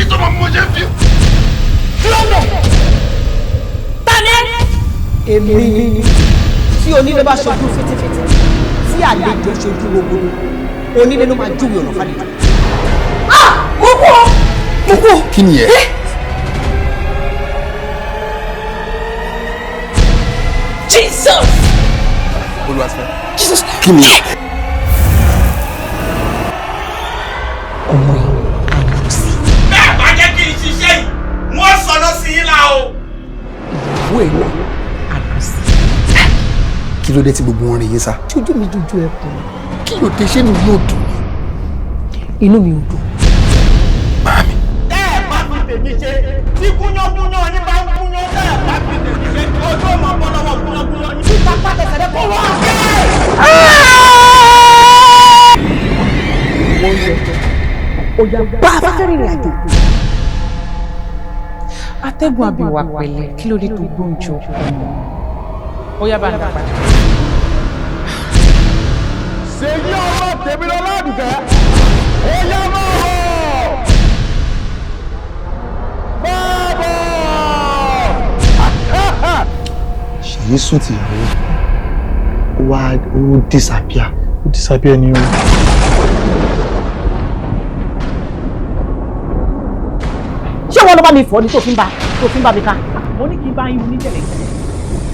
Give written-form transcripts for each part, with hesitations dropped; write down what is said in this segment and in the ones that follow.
Ìjọba mo ṣe fi. Dúró bẹ̀. Tani ẹ? Èmi tí onílé bá ṣojú fitifiti, tí àlejò ṣojú gbogbo, onílé ló máa júwe ọ̀nà fàlejò. Ah! Mo kú o! Mo kú o! Kí ni ẹ? Jesus! Olúwaṣẹ́. Jesus! Kí ni ẹ? Ọmọ yìí àrùn sí. Bẹ́ẹ̀ bá jẹ́ kí n ṣiṣẹ́ yìí, wọ́n sọ̀rọ̀ sí yín la o. Ìyàwó ẹ̀ náà àrùn sí. Kí ló dé tí gbogbo wọn rìn yín sá? Ṣojú mi dojú ẹkùn. Kí ló dé, ṣé mi yóò dùn ni? Inú mi ò dùn. Màámi. Tẹ́ ẹ̀ bá fi tèmi ṣe, tí gúnyángúnyán yín bá ń gúnyán, tẹ́ ẹ̀ bá fi tèmi ṣe, ojú ọmọ bọ́ lọ́wọ́ gúnyángúnyán yín. Títa pátẹsẹ̀ rẹ kó wá. Wọ́n yẹ ó yá bá a fẹ́ rìnrìn àjò. Atẹ́gùn àbíwá pẹ̀lẹ́, kí ló dé tó gbóúnjẹ ọkọ mọ́? Ó yá, bá ń dá padà. Ṣèyí ọmọ tèmi lọ ládùúgbẹ́. Ó yá, máa bọ̀. Báàbọ̀. Ṣèyí sùn tìyàwó, ó wá ó disappear. Ó disappear ni o. Ṣé wọn ló bá mi fọ ni tó fi ń bá mi ká? Mo ní kí n bá yín ní jẹ̀lẹ̀jẹ̀lẹ̀.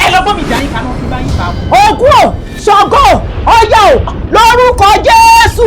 Ẹ lọ gbọ́ mi jà yín kaná kí n bá yín fà á. Ògún o, Ṣàngó o, Ọya o, lórúkọ Jésù.